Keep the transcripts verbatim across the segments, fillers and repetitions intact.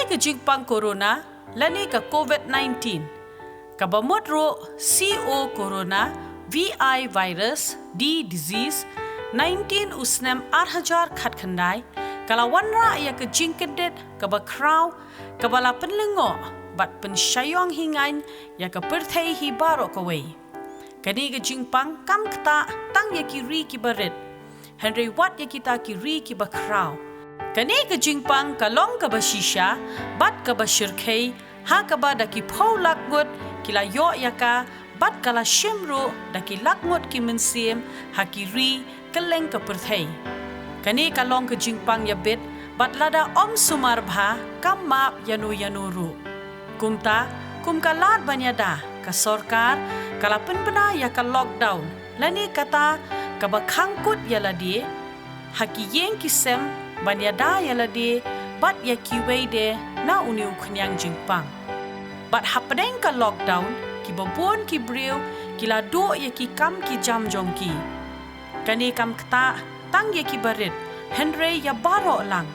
Ka jingpang corona lane ka covid nineteen, kaba mut ruh C O corona, V I virus, D disease nineteen u snem ar hajar khatkhyndai, ka la wanrah ïa ka jingkyndit kaba khraw, kaba la pynlyngngoh bad pynshaiong hi ngaiñ ïa ka pyrthei hi baroh kawei. Kane ka jingpang kam ktah tang ïa ki ri kiba rit, hynrei wat ïa kita ki ri kiba khraw. Kane ka jingpang ka long kaba shisha bad kaba shyrkhei, ha kaba da ki phew lak ngut ki la ïoh ïa ka, bad ka la shim ruh da ki lak ngut ki mynsiem ha ki ri kylleng ka pyrthei. Kane ka long ka jingpang ïabit, bad lada ym sumar bha kam map ïano ïano ruh. Kumta, kum ka lad ban ïada, ka sorkar ka la pynbna ïa ka lockdown, lane kata kaba khang kut ïa lade ha ki ïing ki sem ban ïada ïa lade bad ïa kiwei de na une u khñiang jingpang. Bad hapdeng ka lockdown, kiba bun ki briew ki la duh ïa ki kam ki jam jong ki. Kane kam ktah tang ïa kiba rit, hynrei ïa baroh lang.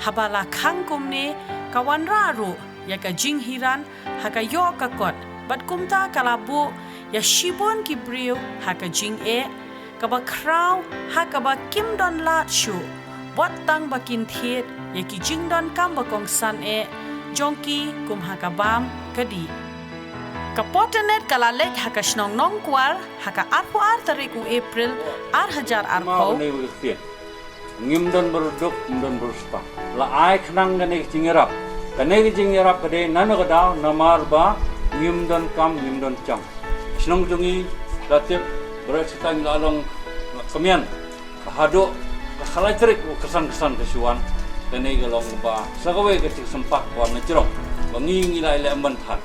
Haba la khang kumne, ka wanrah ruh ïa ka jinghiran ha ka ïoh ka kot, bad kumta ka la buh ïa shibun ki briew ha ka jingeh kaba khraw, ha kaba kim don lad shuh, wat tang ba kin thied ïa ki jingdonkam ba kongsan eh jong ki, kum ha ka bam ka dih. Ka Pottenet ka la leit ha ka shnong Nongkwar ha ka arphew ar tarik u April ar hajar arphew. Ngim don ba riewduk, ngim don ba riewspah. La ai khnang kane ka jingïarap. Kane ka jingïarap ka dei na kano ka daw, namar ba ngim don kam, ngim don jam. Shnong jong ngi, la tip, baroh shi taïew la long, la kmen. Ba haduh ka khatlai tarik u Kyrsan Kyrsan ka shu wan. Kane ka long ba sa kawei ka jingsympat ka wan na jrong. Ba ngi ngi la ïaleh mynta.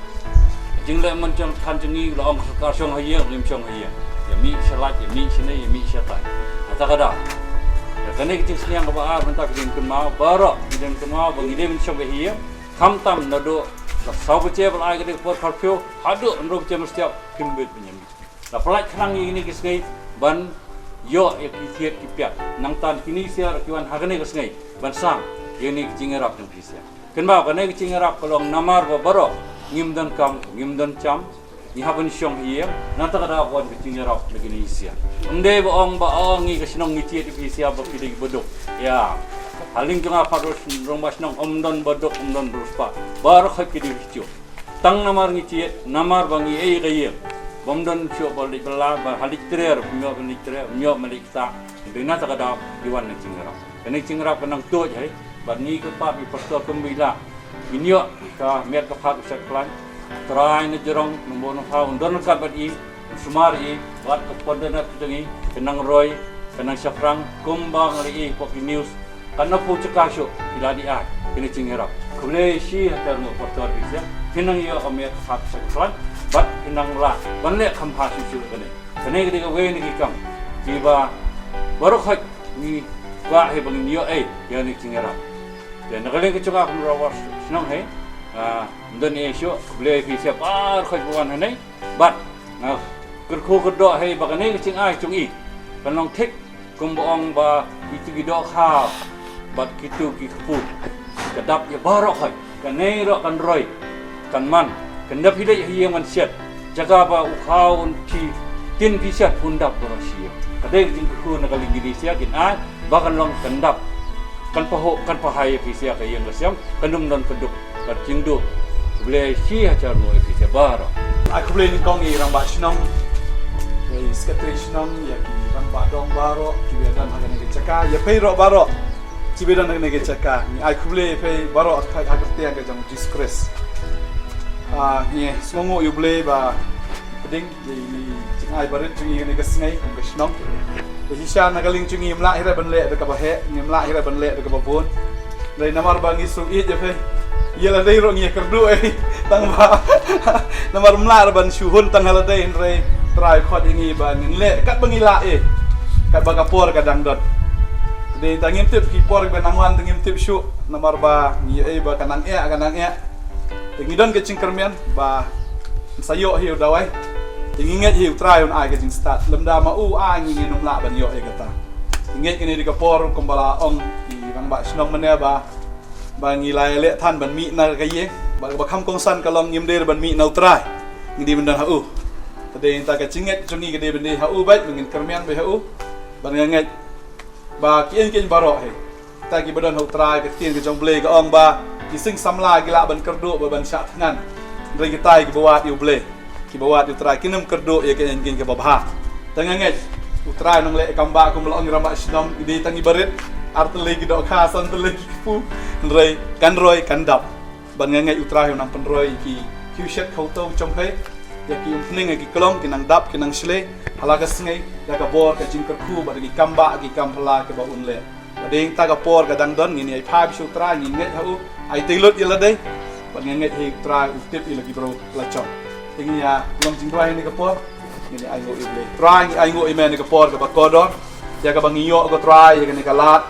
Jingleh mynta jong than jong ngi, la ong ka sorkar shong ha ïing, ngim shong ha ïing. Ïa mih sha lait, ïa mih shane, ïa mih shatai. Kata ka daw. Ïa kane ka jingsneng kaba ar mynta ka dei ban kynmaw baroh, ka dei ban kynmaw ba ngi dei ban shong ha ïing. Khamtam naduh ka saw baje ba la ai ka dei ka por curfew haduh hynriew baje mynstep kim bit ban ïa mih. La pyllait khnang ïa kine ki sngi ban ïoh ïa ki thied ki piat. Nangta kine ki syiar ki wan ha kane ka sngi ban sang ïa kine ki jingïarap jong phi syiar. Kynmaw kane ka jingïarap ka long namar ba baroh ngim don kam, ngim don jam, ngi hap ban shong ha ïing, nangta ka daw ka wan ka jingïarap na kine ki syiar. Ym dei ba ong ba ong ngi ka shnong ngi thied ïa phi syiar ba phi dei ba duk. Ïa. Ha ling jong nga pat ruh rangbah shnong ym don ba duk, ym don ba riewspah. Baroh khoit ki dei ki syiar. Tang namar ngi thied, namar ba ngi ïeit ïa ka ïing. Bym don shuh ba leit bylla, ba ha leit trei, bym ïoh ba leit trei, bym ïoh ba leit ktah. Dei na kata ka daw, ngi wan na ka jingïarap. Kane ka jingïarap ka nang tuid hi, bad ngi kyrpad ïa u pastor kumba i lah. Ngin ïoh ka miet ka phad u shet khlaiñ. Trai na jrong, nongbuh nongthaw, un don ryngkat bad i, un sumar ïa i, bad ka Pottenet ka jong i, ka nang roi, ka nang shaphrang, kumba nga la ïohi hapoh ki news. Katno phew jaka shuh ki la dei ai kine ki jingïarap. Khublei shihajar nguh pastor phi syiar. Phin nang ïoh ka miet ka phad u shet khlaiñ bad phin nang lah ban leh kham bha shuh shuh kane. Kane ka dei kawei na ki kam kiba baroh khoit ngi kwah hi ba ngin ïoh ei ïa kine ki jingïarap. Te na ka liang ka jong nga kum u rangbah shnong hi, ah, ym don ei shuh, khublei phi syiar baroh khoit ba wan hangne. Bad nga kyrkhu kyrdoh hi ba kane ka jingai jong i kan long thik kumba ong ba kito ki dohkha bad kito ki kpu ka dap ïa baroh khoit. Kane ruh kan roi, kan man, kan dap hi leit ha ïing ban shet. Jaka ba u khaw un phi tin phi shet un dap baroh shi ïing. Ka dei ka jingkyrkhu na ka liang kine ki syiar kin ai ba kan long kan dap. Kan pahuh, kan pahai ïa phi syiar ka ïing ka sem, kan ym don ka duk, ka jingduk. Khublei shihajar nguh ïa phi syiar baroh. Ai khublei nyngkong ïa i rangbah shnong, ïa i sekretari shnong, ïa ki rangbah dong baroh kiba ïadon ha kane ka jaka, ïa phi ruh baroh kiba ïadon ha kane ka jaka. Ngi ai khublei ïa phi baroh ha ka kyrteng ka jong u Jisu Khrist. Ah, ngi sngewnguh ïa U Blei ba pdeng ïa ine i jingai barit jong ngi kane ka sngi kum ka shnong. Te shisha na ka liang jong ngi ngim lah hi ruh ban leh da kaba heh, ngim lah hi ruh ban leh da kaba bun. Dei namar ba ngi sngewsih ïa phi. Ïa lade ruh ngi ïa kyrduh ei. Tang ba namar ym lah ruh ban shu hun tang ha lade, hynrei Trai u khot ïa ngi ba ngin leh katba ngi lah ei. Katba ka por ka dang don. Dei tang ngim tip ki por kiba nang wan, tang ngim tip shuh. Namar ba ngi ïohi ba ka nang eh, ka nang eh. Te ngi don ka jingkyrmen ba ngin sa ïoh hi u dawai. Te ngi ngeit hi U Trai un ai ka jingstad. Lymda ma u ai ngi ngin ym lah ban ïoh ïa kata. Ngi ngeit kane dei ka por kumba la ong i rangbah shnong mynne ba Ba ngi la ïaleh than ban mih na ka ïing, ba kaba kham kongsan ka long ngim dei ban mih na U Trai, ngi dei ban don ha u. Te dei nangta ka jingngeit jong ngi ka dei ban dei ha u beit, ba ngin kyrmen beit ha u. Ba nga ngeit ba ki ïing ki ïing baroh hi, kita kiba don ha U Trai, ka ktien ka jong U Blei ka ong ba ki sing samla ki lah ban kyrduh bad ban shah thngan, hynrei kita kiba wad ïa U Blei, kiba wad ïa U Trai, kin ym kyrduh ïa ka ïing ka ïing kaba bha. Te nga ngeit U Trai un nang leh ïa kam ba kum la ong, ngi rangbah shnong ngi dei tang ngi barit, ar tylli ki dohkha, san tylli ki kpu, hynrei kan roi kan dap. Bad nga ngeit U Trai un nang pynroi ïa ki khiew shet khiew tau jong phi, ïa ki umphniang ïa ki klong, ki nang dap ki nang shlei ha la ka sngi, ïa ka bor ka jingkyrkhu bad ïa ki kam ba ki kam phylla kiba un leh. Bad dei nangta ka por ka dang don, ngin ïai phai bad sha U Trai, ngin ngeit ha u, ai tylli lut ïa lade. Bad nga ngeit hi U Trai u tip ïa la ki briew la jong. Te ngin ïa long jingduwai ha kane ka por, ngin ïa ainguh ïa U Blei. Trai, ngi ainguh ïa me ha kane ka por kaba kordor, ïa kaba ngi ïoh ko Trai ïa kane ka lad,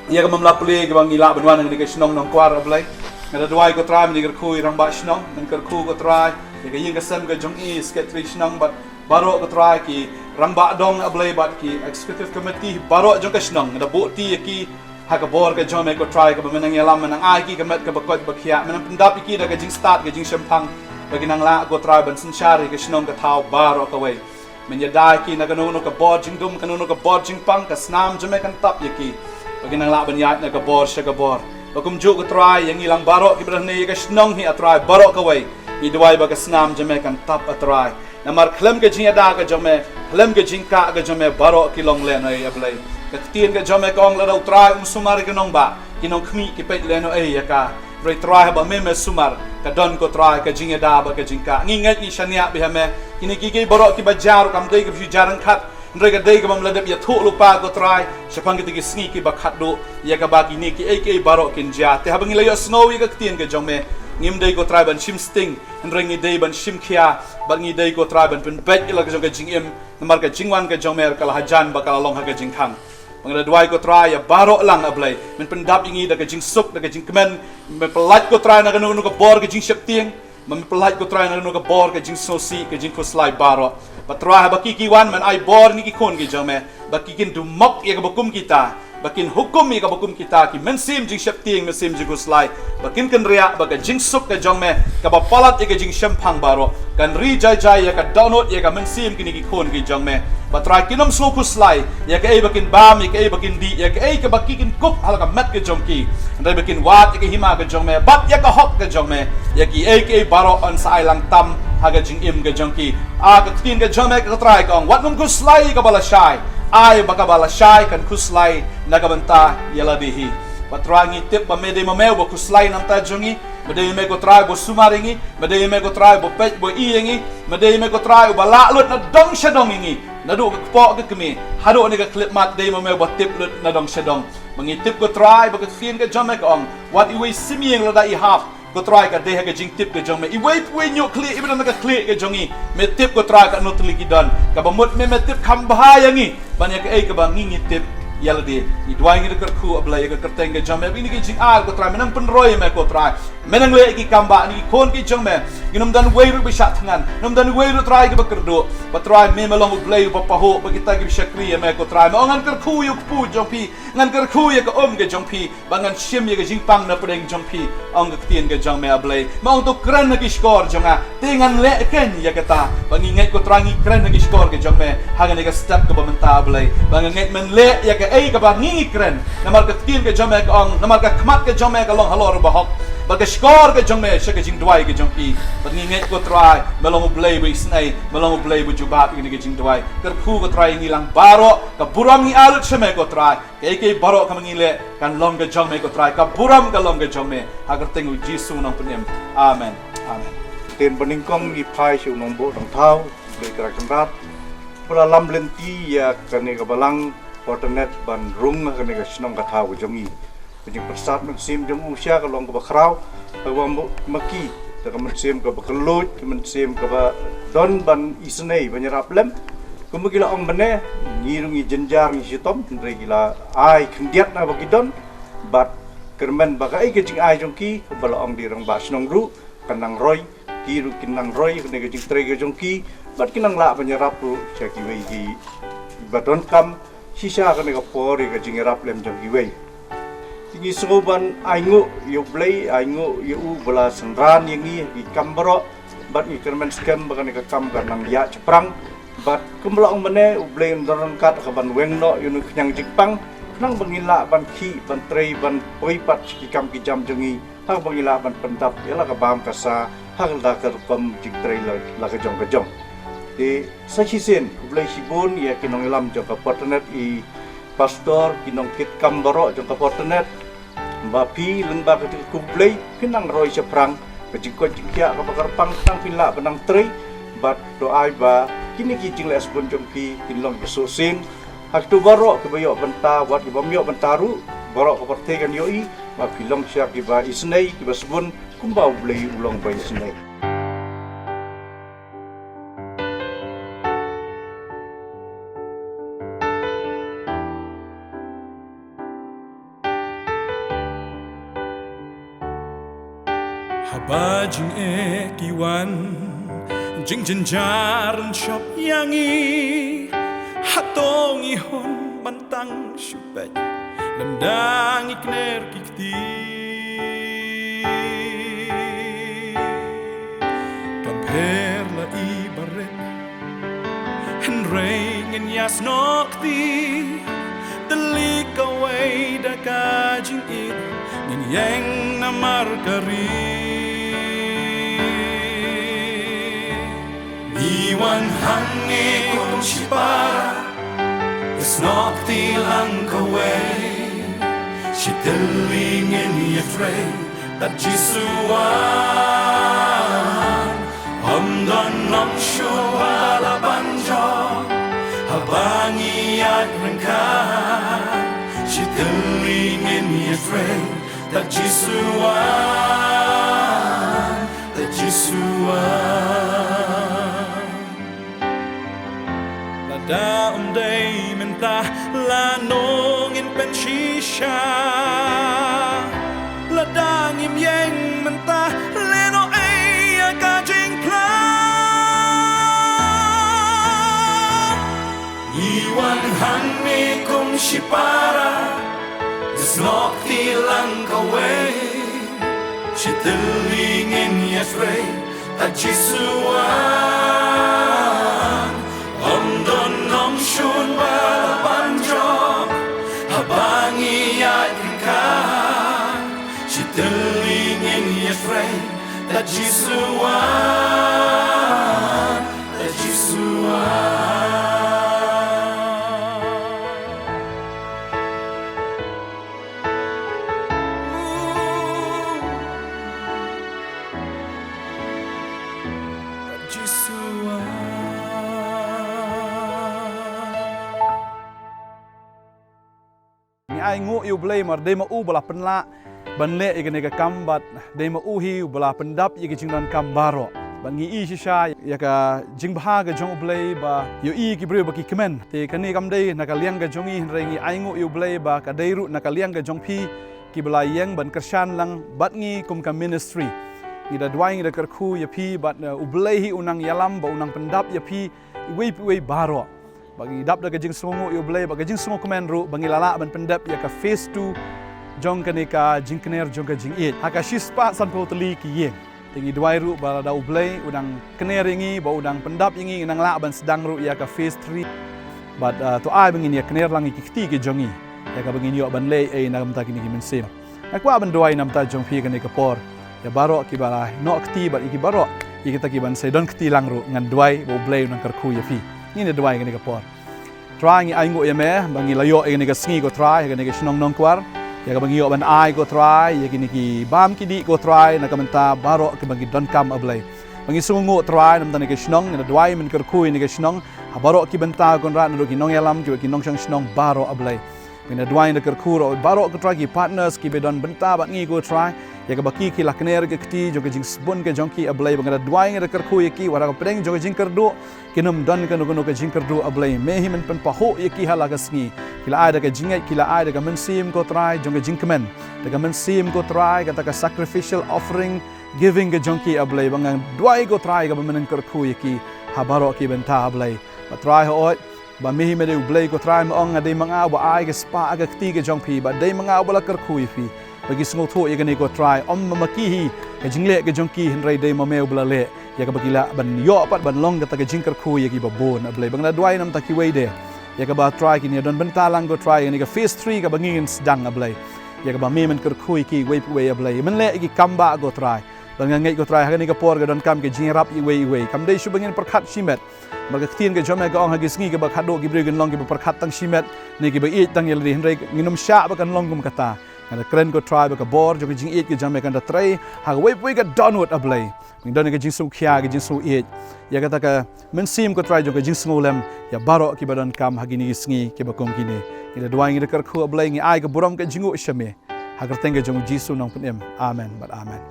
ïa kaba ym la plie kaba ngi lah ban wan ha kane ka shnong Nongkwar, A Blei. Nga da duwai ko Trai, men kyrkhu ïa i rangbah shnong, men kyrkhu ko Trai ïa ka ïing ka sem ka jong i, secretary shnong bad baroh ko Trai, ki rangbah dong, A Blei, bad ki executive committee baroh jong ka shnong. Nga da buh kti ïa ki ha ka bor ka jong me ko Trai, kaba men nang ïalam, men nang ai ki ka met kaba koit ba khiah, men nang pyndap ïa ki da ka jingstad ka jingshemphang, ba kin nang lah ko Trai ban synshar ïa ka shnong ka thaw baroh kawei. Men ïada ïa ki na kano kano ka bor jingdum, kano kano ka bor jingpang, ka snam jong me kan tap ïa ki, ba kin nang lah ban ïaid na ka bor sha ka bor. Ba kumjuh ko Trai, ïa ngi lang baroh kiba don hangne, ïa ka shnong hi A Trai baroh kawei, ngi duwai ba ka snam jong me kan tap A Trai. Namar khlem ka jingïada ka jong me, khlem ka jingkah ka jong me, baroh ki long lehnohei, A Blei. Ka ktien ka jong me ka ong, lada U Trai um sumar ïa ka nongbah, ki nongkhmih ki peit lehnohei ïa ka. Hynrei Trai, haba me me sumar, ka don ko Trai ka jingïada bad ka jingkah. Ngi ngeit, ngi shaniah bha ha me, kine kiei kiei baroh kiba jia ruh kam dei kaba shu jia ryngkat, hynrei ka dei kaba ym la dep ïathuh lypa ko Trai shaphang kita ki sngi kiba khatduh, ïa kaba kine kiei kiei baroh kin jia. Te haba ngi la ïohsngew ïa ka ktien ka jong me, ngim dei ko Trai ban shim sting, hynrei ngi dei ban shim khia, bad ngi dei ko Trai ban pynbeit ïa la ka jong ka jingim, namar ka jingwan ka jong me ka la hajan bad ka la long ha ka jingkhang. Ba nga da duwai ko Trai, ïa baroh lang, A Blei, men pyndap ïa ngi da ka jingsuk, da ka jingkmen, men pyllait ko Trai na kano kano ka bor ka jingsheptieng, men pyllait ko Trai na kano kano ka bor ka jingsngewsih, ka jingkhuslai baroh. Ba Trai, haba ki ki wan, men ai bor ïa ngi ki khun ki jong me, ba ki kin dumok ïa kaba kum kita, ba kin hukum ïa kaba kum kita, ki mynsiem jingsheptieng, mynsiem jingkhuslai, ba kin kynriah ba ka jingsuk ka jong me, kaba palat ïa ka jingshemphang baroh, kan ri jai jai ïa ka dohnud, ïa ka mynsiem kine ki khun ki jong me. Ba Trai, kin ym sngew khuslai ïa kaei ba kin bam, ïa kaei ba kin dih, ïa kaei kaba ki kin kup ha la ka met ka jong ki, hynrei ba kin wad ïa ka hima ka jong me bad ïa ka hok ka jong me, ïa kiei kiei baroh yn sa ai lang tam ha ka jingim ka jong ki. A, ka ktien ka jong me ko Trai ka ong, wat nym khuslai ïa kaba lashai, ai ba kaba lashai kan khuslai na ka bynta ïa lade hi. Ba Trai, ngi tip ba me dei ma me uba khuslai na ka bynta jong ngi, me dei ma me ko Trai uba sumar ïa ngi, me dei ma me ko Trai uba peit uba ïohi ïa ngi, me dei ma me ko Trai uba lah lut na dong sha dong ïa ngi, naduh ka kpoh ka kmie haduh kane ka khyllipmat, dei ma me uba tip lut na dong sha dong. Ba ngi tip ko Trai ba ka ktien ka jong me ka ong, wat iwei i symïing lada i hap, ko Trai, ka dei ha ka jingtip ka jong me. Iwei pa iwei i ñiuh khlieh, iba don ha ka khlieh ka jong ngi, me tip ko Trai katno tylli ki don. Kaba mut me, me tip kham bha ïa ngi ban ïa kaei kaba ngi ngi tip ïa lade. Ngi duwai, ngi da kyrkhu, A Blei, ïa ka kyrteng ka jong me, ba kine ki jingar ko Trai, men nang pynroi ïa me ko Trai. Men nang leh ïa ki kam ba kine ki khun ki jong me kin ym don uwei ruh ba shah thngan, kin ym don uwei ruh Trai kaba kyrduh. Ba Trai, me me long U Blei uba pahuh, ba kita kiba shakri ïa me ko Trai, me ong ngan kyrkhu ïa u kpu jong phi, ngan kyrkhu ïa ka um ka jong phi, ba ngan shim ïa ka jingpang na pdeng jong phi, ong ka ktien ka jong me, A Blei. Me ong to kren ha ki shkor jong nga, te ngan leh keiñ ïa kata. Ba ngi ngeit ko Trai ngi kren ha ki shkor ka jong me ha kane ka step kaba mynta, A Blei. Ba nga ngeit men leh ïa kaei kaba ngi ngi kren, namar ka ktien ka jong me ka ong, namar ka khmat ka jong me ka long halor u bahok, bad ka shkor ka jong me sha ka jingduwai ka jong phi. Bad ngi ngeit ko Trai me long U Blei uba isynei, me long U Blei uba jubab ïa kane ka jingduwai. Kyrkhu ko Trai ïa ngi lang baroh, ka burom ngi ai lut sha me ko Trai. Kaei kaei baroh kaba ngi leh kan long ka jong me ko Trai, ka burom ka long ka jong me. Ha ka kyrteng U Jisu ngan ong, Amen. Amen. Ktien banyngkong ngi phai sha u nongbuh nongthaw, U Blei Trai Kynrad, ba la lam lynti ïa kane ka balang, ba la tip ban rung ha kane ka shnong ka thaw ka jong ngi. Ka jingpyrsad mynsiem jong u sha ka long kaba khraw, kaba ma ki, da ka mynsiem kaba kylluid, ka mynsiem kaba don ban isynei ban ïarap lem. Kumba ki la ong mynne, ngi ruh ngi jynjar ngi shitom, hynrei ki la ai khyndiat na ba ki don, bad kyrmen ba kaei ka jingai jong ki, ba la ong da i rangbah shnong ruh, kan nang roi, ki ruh kin nang roi ha kane ka jingtrei ka jong ki, bad kin nang lah ban ïarap ruh sha kiwei kiba donkam shisha ha kane ka por ïa ka jingïarap lem jong kiwei. Ngi sngew ban ainguh ïa U Blei, ainguh ïa u ba la synran ïa ngi ha ki kam baroh, bad ngi kyrmen skhem ba kane ka kam kan nang ïaid shaphrang. Bad kumba la ong mynne, U Blei un don ryngkat ha kaban weng noh ïa une u khñiang jingpang, khnang ba ngin lah ban khih, ban trei, ban poi pat sha ki kam ki jam jong ngi, ha kaba ngin lah ban pyndap ïa la ka bam ka sa ha ka la ka rukom jingtrei la, la ka jong ka jong. Te sa shisien khublei shibun ïa ki nongïalam jong ka Fortinet, i pastor, ki nongkitkam baroh jong ka Fortinet, ba phi lyngba ka jingkhublei phin nang roi shaphrang ka jingkoit jingkhiah kaba kyrpang, khnang phin lah ban nang trei. Bad to ai ba kine ki jingleh sbun jong phi kin long ki suhsieng ha kito baroh kiba ïoh bynta, wat kibym ïoh bynta ruh, baroh ka pyrthei kan ïohi ba phi long sha kiba isynei, kiba sbun, kumba U Blei u long ba isynei. Haba jingeh ki wan, jingjynjar un shop ïa ngi. Hato ngi hun ban tang shu peit, lymda ngi kner ki kti? Kam pher la i barit, hynrei ngin ïasnoh kti, tylli kawei da ka jingïeit, ngin ïeng namar ka ri. Ngi wan hangne kum shipara, ïasnoh kti lang kawei, shi tylli ngin ïatrei, tad Jisu wan. Ym don nongshun ba la ban jop, haba ngi ïaid ryngkat, shi tylli ngin ïatrei, tad Jisu wan, tad Jisu wan. Lada ym dei mynta, lano ngin pynshisha? Lada ngim ïeng mynta, lano ïa ka jingphylla? Ngi wan hangne kum shipara, ïasnoh kti lang kawei, shi tylli ngin ïatrei, tad Jisu wan. Ym don nongshun ba la ban jop, haba ngi ïaid ryngkat, shi tylli ngin ïatrei, tad Jisu wan, tad Jisu wan. Jisu wan. Ngi ainguh ïa U Blei namar dei ma u ba la pynlah ban leh ïa kane ka kam bad dei ma u hi uba la pyndap ïa ki jingdonkam baroh. Bad ngi i shisha ïa ka jingbha ka jong U Blei ba ïohi ki briew ba ki kmen. Te kane kam dei na ka liang ka jong ngi, hynrei ngi ainguh ïa U Blei ba ka dei ruh na ka liang ka jong phi kiba la ïeng ban kyrshan lang bad ngi kum ka ministry. Ngi da duwai, ngi da kyrkhu ïa phi bad, eh, U Blei hi u nang ïalam bad u nang pyndap ïa phi iwei pa iwei baroh. Ba ngi dap da ka jingsngewnguh ïa U Blei, ba ka jingsngewkmen ruh ba ngi la lah ban pyndep ïa ka phase two jong kane ka jingkner jong ka jingïeit ha ka shispah sanphew tylli ki ïing. Te ngi duwai ruh ba lada U Blei u dang kner ïa ngi, ba u dang pyndap ïa ngi, ngi nang lah ban sdang ruh ïa ka phase three. Bad, ah, to ai ba ngin ïa kner lang ïa ki kti ki jong ngi, ïa kaba ngin ïoh ban leh ei na ka bynta kine ki mynsiem. Nga kwah ban duwai na ka bynta jong phi kane ka por. Ïa baroh kiba la ïehnoh kti bad ïa ki baroh, ïa kita kiban sa don kti lang ruh, ngan duwai ba U Blei un nang kyrkhu ïa phi. Ngin ïa duwai kane ka por. Trai, ngi ainguh ïa me ba ngi la ïoh ïa kane ka sngi ko Trai, ïa kane ka shnong Nongkwar, ïa kaba ngi ïoh ban ai ko Trai ïa kine ki bam ki dih ko Trai na ka bynta baroh kiba ngi donkam, A Blei. Ba ngi sngewnguh Trai na ka bynta kane ka shnong, ngi da duwai men kyrkhu ïa kane ka shnong ha baroh ki bynta ko Trai, naduh ki nongïalam, ki, ki nongshong shnong baroh, A Blei. Ngi da duwai, ngi da kyrkhu ruh baroh ko Trai ki partners kiba don bynta bad ngi ko Trai, ïa kaba ki, ki la kner ïa ka kti jong ka jingsbun ka jong ki, A Blei, ba ngi da duwai, ngi da kyrkhu ïa ki, wat ha ka pdeng jong ka jingkyrduh kin ym don kano kano ka jingkyrduh, A Blei. Me hi men pynpahuh ïa ki ha la ka sngi. Ki la ai da ka jingngeit, ki la ai da ka mynsiem ko Trai jong ka jingkmen, da ka mynsiem ko Trai kata ka sacrificial offering giving ka jong ki, A Blei. Ba nga duwai ko Trai kaba men kyrkhu ïa ki ha baroh ki bynta, A Blei. Ba Trai hooid, Ba me hi me dei U Blei ko Trai, me ong nga dei ma nga uba ai ka spah ha ka kti ka jong phi, ba dei ma nga uba la kyrkhu ïa phi. Ba ki sngewthuh ïa kane ko Trai, ym ma ki hi ka jingleh ka jong ki, hynrei dei ma me uba la leh. Ïa kaba ki lah ban ïoh pat ban long kata ka jingkyrkhu ïa kiba bun, A Blei. Ba nga da duwai namar ta kiwei de, ïa kaba Trai kin ïa don bynta lang ko Trai ïa kane ka phase three kaba ngi ngin sdang, A Blei. Ïa kaba me men kyrkhu ïa kiwei pa kiwei, A Blei. Men leh ïa ki kam ba ko Trai. Ba nga ngeit ko Trai ha kane ka por ka donkam ka jingïarap iwei iwei. Kam dei shuh ba ngin pyrkhat shimet. Namar ka ktien ka jong me ka ong ha ki sngi kaba khadduh ki briew kin long kiba pyrkhat tang shimet ne kiba ïeit tang ïa lade, hynrei ngin ym shah ba kan long kum kata. Nga da kren ko Trai ba ka bor jong ka jingïeit ka jong me kan da trei ha kawei pa kawei ka dohnud, A Blei. Ngin don ka jingsngewkhia, ka jingsngewïeit. Ïa kata ka mynsiem ko Trai jong ka jingsngewlem ïa baroh kiba donkam ha kine ki sngi kiba kum kine. Ngi da duwai, ngi da kyrkhu, A Blei, ngi ai ka burom ka jingnguh sha me. Ha ka kyrteng ka jong U Jisu nongpynim. Amen bad amen.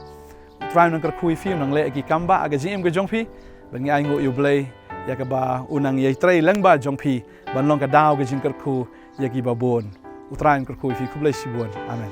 U Trai un nang kyrkhu ïa phi, un nang leh ïa ki kam ba ha ka jingim ka jong phi. Ba ngi ainguh ïa U Blei ïa kaba u nang ïai trei lyngba jong phi ban long ka daw ka jingkyrkhu ïa kiba bun. U Trai un kyrkhu ïa phi. Khublei shibun. Amen.